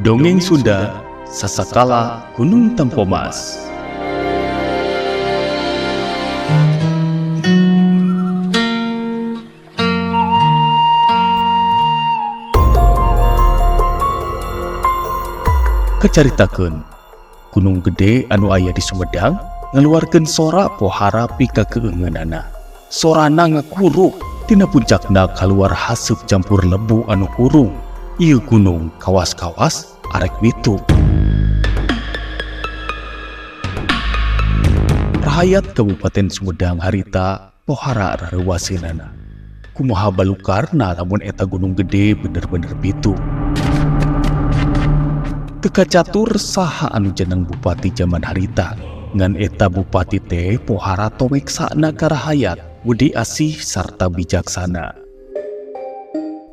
Dongeng Sunda Sasakala Gunung Tampomas. Kacaritakeun Gunung Gede anu aya di Sumedang ngaluarkeun sora pohara pikakeungeunana. Sorana ngakuruk tina puncakna kaluar haseup campur lebu anu hurung. Ieu gunung kawas-kawas arek bitu. Rahayat Kabupaten Sumedang harita pohara rareuwaseunana. Kumaha balukarna lamun eta Gunung Gede bener-bener bitu. Teu kacatur saha anu jeneng bupati jaman harita. Ngan eta bupati teh pohara tomeksana ka rahayat, wedi asih sarta bijaksana.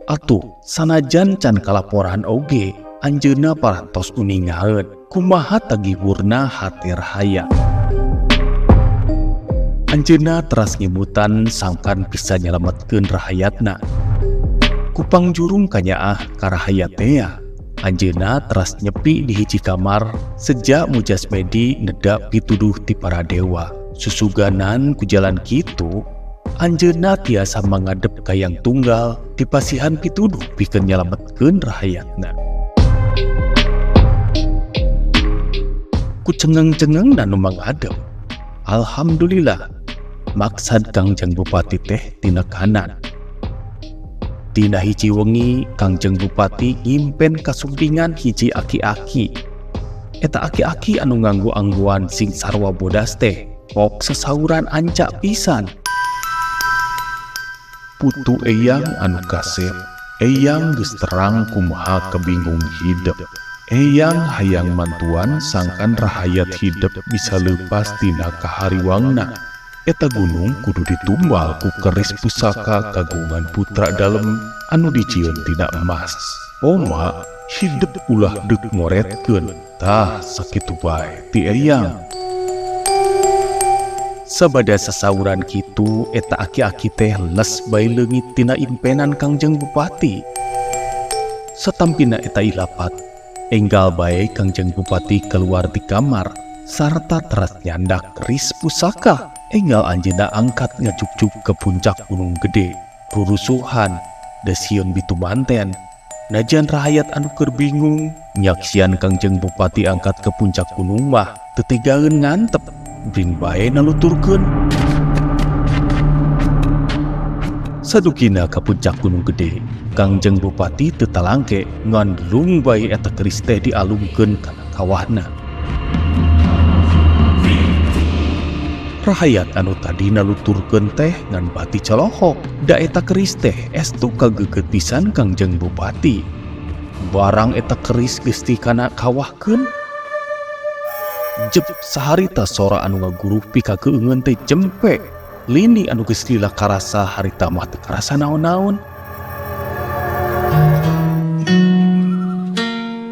Atuh sanajan can kalaporan oge, anjeunna parantos uningaeun kumaha tagiwurna hate rahayat. Anjeunna teras ngemutan sangkan bisa nyelametkeun rahayatna. Kupang jurung kanyaah ka rahayat tea. Anjeunna teras nyepi di hiji kamar sejak mujasmedi neda pituduh ti para dewa. Susuganan ku jalan kitu, anjeunna tiasa mangadep kayang tunggal dipasihan pituduh pikeun nyelametkeun rahayatna. Ku cengeng-cengeng nu mangadep. Alhamdulillah, maksad Kangjeng Bupati teh tina kanan. Dina hiji wengi, Kangjeng Bupati ngimpen kasumpingan hiji aki-aki. Eta aki-aki anu nganggo-anggoan sing sarwa bodas teh, pok sesauran ancak pisan. Putu eyang anu kasep, eyang geus terang kumaha kebingung hidep. Eyang hayang mantuan sangkan rahayat hidep bisa lepas tina kahariwangna. Eta gunung kudu ditumbal ku keris pusaka kagungan putra dalem anu dijieun tina emas. Oma hidep ulah deuk ngoretkeun. Tah sakitu bae ti eyang. Sabada sasauran kitu eta aki-aki teh les bae leungit tina impenan Kangjeng Bupati. Satampina eta ilapat, enggal bae Kangjeng Bupati keluar di kamar sarta teras nyandak keris pusaka. Enggal anjeunna angkat ngajuk-juk ke puncak Gunung Gede. Rurusuhan, desieun bitu manten. Najan rahayat anu keur bingung, nyaksian Kangjeng Bupati angkat ke puncak gunung mah teu tegaeun ngantep, bring bae naluturkeun. Sadugina ka puncak Gunung Gede, Kangjeng Bupati teu talangke ngandlung bae eta keris teh dialungkeun kana kawahna. Rahayat anu tadi naluturkeun teh ngan bati colohok, da eta keris teh estu kageget pisan Kangjeng Bupati. Barang eta keris geus kana kawahkeun. Jep saharita sora anu ngaguruh pikakeungeun teh jempe. Lini anu geus lila karasa harita mah teu karasa naon-naon.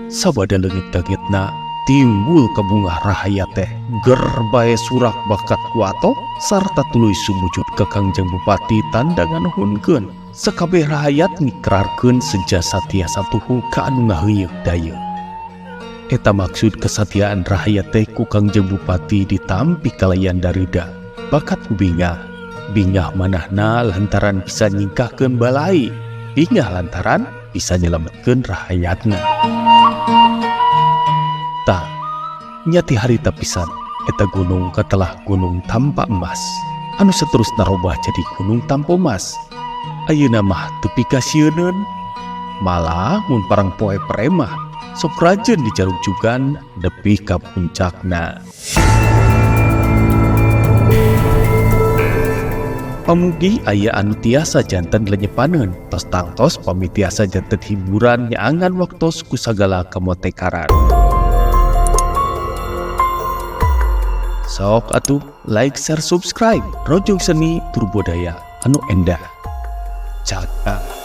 Sabada leungit kagetna timbul kabungah rahayat teh ger bae surak bakat kuato sarta tuluy sumujud ka Kangjeng Bupati tanda nganuhunkeun. Sakabeh rahayat ngikrarkeun seja satia satuhu ka anu ngaheuyeuk daya. Eta maksud kesatiaan rahayat teh ku Kangjeng Bupati ditampi kalayan darida bakat ku bingah. Bingah manahna lantaran bisa nyingkahkeun balai, bingah lantaran bisa nyelametkeun rahayatna. Tah, nyati harita pisan eta gunung katelah Gunung Tampa Emas anu seterusna robah jadi Gunung Tampomas. Ayeuna mah teu pikasieuneun, malah mun parang poe premah sok rajeun dijarugjugan nepi ka puncakna. Pamugi aya anu tiasa janten lenyepaneun, tos tangtos pami tiasa janten hiburan nyaangan waktos ku sagala kamotekaran. Sok atuh like, share, subscribe. Rojong Seni Turbodaya anu endah. Cakang.